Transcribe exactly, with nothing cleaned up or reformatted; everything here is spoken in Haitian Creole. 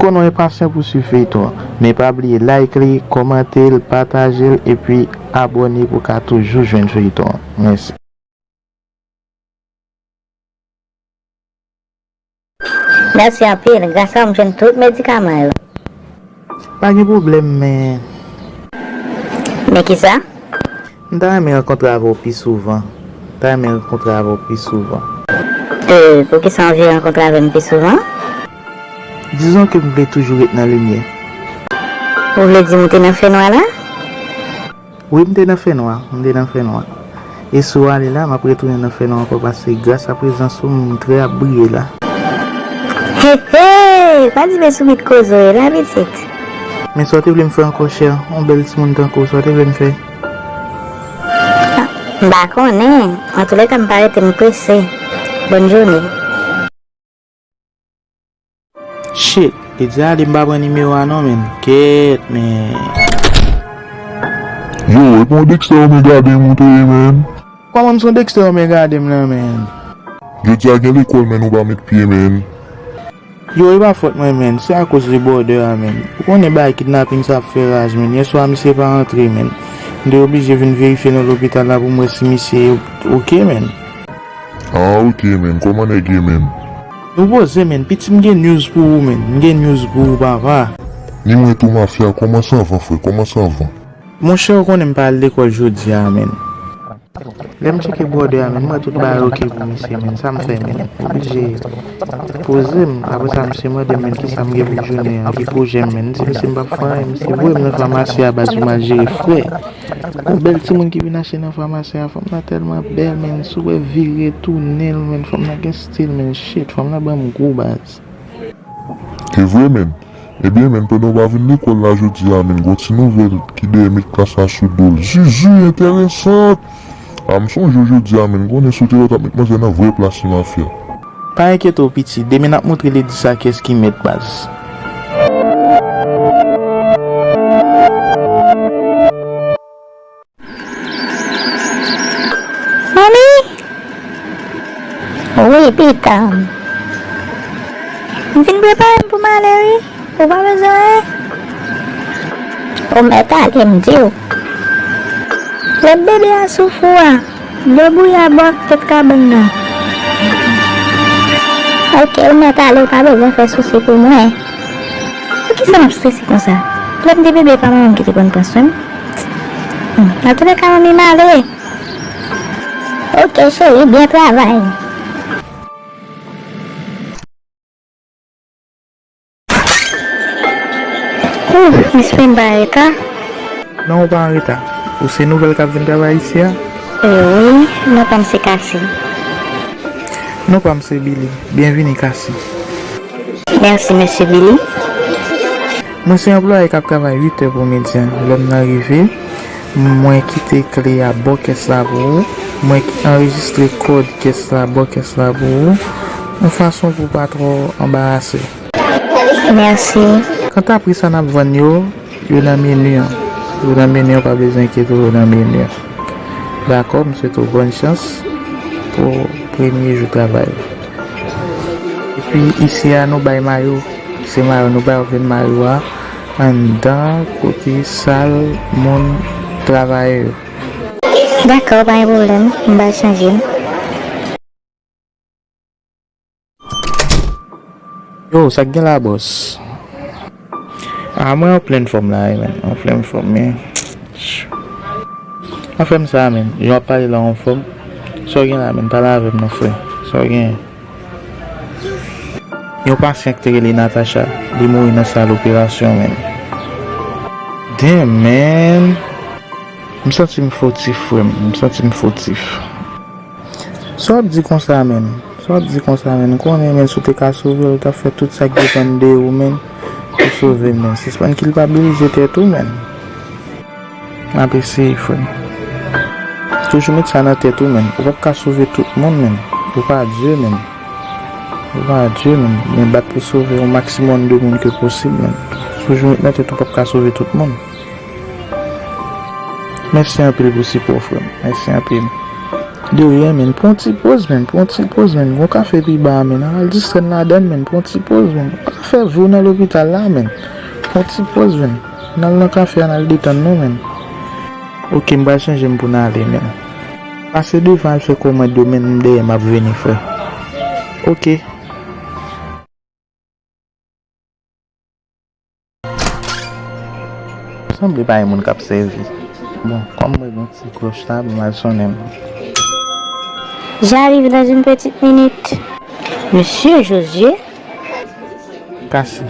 Bon, nou enpasyan pou swiv feyton an. Men pa bliye like li, kòmante l, pataje l, epi abòne pou w ka toujou jwenn feyton an. Mèsi. Mèsi anpil. Gras a w, m jwenn tout medikaman yo. Pa gen pwoblèm, men. Men kisa? M ta renmen rankontre avè w pi souvan. M ta renmen rankontre avè w pi souvan. E, poukisa w vle rankontre avè m pi souvan? Dizon ke m vle toujou ret nan limyè. Ou vle di m ou te nan fènwa la? Wi, m te nan fènwa. M te nan fènwa. E si w ale la, m ap retounen nan fènwa ankò, paske gras a prezans ou, m trè ap briye la. He, he! Pa di men sou bit koze w ye la, pitit. Men sa w te vle m fè ankò, chè? Yon bèl timoun tankou w, sa w te vle m fè? M pa konnen. Antoulèka, m pa rete, m prese. Bòn jounen. Shit, li di ale m pa pran nimewo a non, men. Kèt, men. Yo, e pa yon Dexter Omega de m ou te ye, men. Kòman m se yon Dexter Omega de m nan, men? Jodi a gen lekòl, men ou pa met pye, men. Yo, e pa fòt mwen, men. Se akoz de brother a, men. Ou konnen bagay kidnaping sa ap fè raj, men. Yèswa, misye pa antre, men. M te oblije vin verifye nan lopital la pou m wè si misye oke, men. Ah, ok, men. Kòman nèg ye, men? Nou poze, men. Piti, m gen news pou ou, men. M gen news pou ou, papa. Ni mwen tou, mafya. Kòman sa van, frè? Kòman sa van? Monchè, ou konnen m pa al lekòl jodi a, men. Lè m tcheke brother a, men, m wè tout bagay oke pou misye, men. Sa m fè, men? M oblije poze m. Apre sa, misye mande m, men, kisa m gen pou jounen an, ki pwojè m, men. M di misye m p ap fè anyen, misye voye m nan famasi a, baz, pou m al jere frè. Yon bèl timoun ki vin achte nan famasi a, fanm nan tèlman bèl, men, si w wè vire tounen l, men, fanm nan gen stil, men, shit, fanm nan ban m gou, baz. Se vre, men. Ebyen, men, pandan w pa vin lekòl la jodi a, men, gon ti nouvèl ki dèyè met klas la sou do l. Zuzu, enteresan! A, m sonje w jodi a, men, konnen si w te la, w t ap met manzè nan vrè plas li, mafya. Pa enkyete w, piti. Demen n ap montre Lady sa kiyès ki mèt, baz. Manmi? Wi, pitit. M fin prepare m pou m ale, wi. Ou pa bezwen anyen? Ou mèt ale, m di w. Lè bebe a sou fou a, debouye a bò tèt kabann nan. Oke, ou mèt ale, ou pa bezwen fè sousi pou mwen. Poukisa m ap strese konsa? Lè m te bebe, pa manman m ki te konn pran swen m? Hmm, nan tou lè ka, manmi, m ale. Oke, cheri, byen travay. Ooh, m espere m pa an reta. Non, ou pa an reta. Ou se nouvèl k ap vin travay isi a? E wi, non pa m se Cassie. Non pa m se Billy. Byenvini, Cassie. Mèsi, mesye Billy. Mwen se anplwaye k ap travay uit è pou midi a. Lè m nan rive, mwen kite kle a bò kès la pou ou. Mwen ki anrejistre kòd kès la bò kès la pou ou, yon fason pou w pa twò anbarase. Mèsi. Kanta pri sa n ap vann yo, yo nan meni an. Yo nan meni an, pa bezwen enkyete w, yo nan meni an. Dakò, m swete w bòn chans pou premye jou travay ou. Epi isi a, nou bay mayo. Se mayo, nou bay ou vin mayo a anndan kote sal moun travayè yo. Dakò, pa gen pwoblèm. M pral chanje m. Yo, sa k gen la, bòs? A, mwen an plenn fòm la, wi, men. An plenn fòm, men. An fè m sa, men. Jan w ap pale la, an fòm. Sa w gen la, men? Pale avè m non, frè. Sa w gen? Yon pasyan ki te rele Natacha, li mouri nan sal operasyon, men. Damn, man. M santi m fotif, frè m. M santi m fotif. Sa w ap di konsa, menn? Sa w ap di konsa, menn? M konnen, menn, si w te ka sove l, ou t ap fè tout sa k depann de ou, menn, pou sove l, menn. Sispann kilpabilize tèt ou, menn. M ap eseye, frè m. Toujou met sa nan tèt ou, menn. Ou p ap ka sove tout moun, menn. Ou pa Dye, menn. Ou pa Dye, menn. Men bat pou sove yon maksimòm de moun ke posib, menn. Toujou met nan tèt ou p ap ka sove tout moun. Mèsi anpil pou sipò w, frè m. Mèsi anpil. De ryen, menn. Pran ti poz, menn. Pran ti poz, menn. Gon kafe pi ba a, menn. Al distrè n ladan l, menn. Pran ti poz, menn. Ou pa ka fè vi w nan lopital la, menn. Pran ti poz, menn. N al nan kafe a, n al detann nou, menn. Oke, m pral chanje m pou n ale, menn. Pase devan al fè kòmand yo, menn. M dèyè, m ap vini, frè. Oke. Sanble pa gen moun k ap sèvi. Bon, kòm mwen gen yon ti klòch la, bon, m al sonnen l. J'arrive dans une petite minute. Monsieur Josué? Kasi,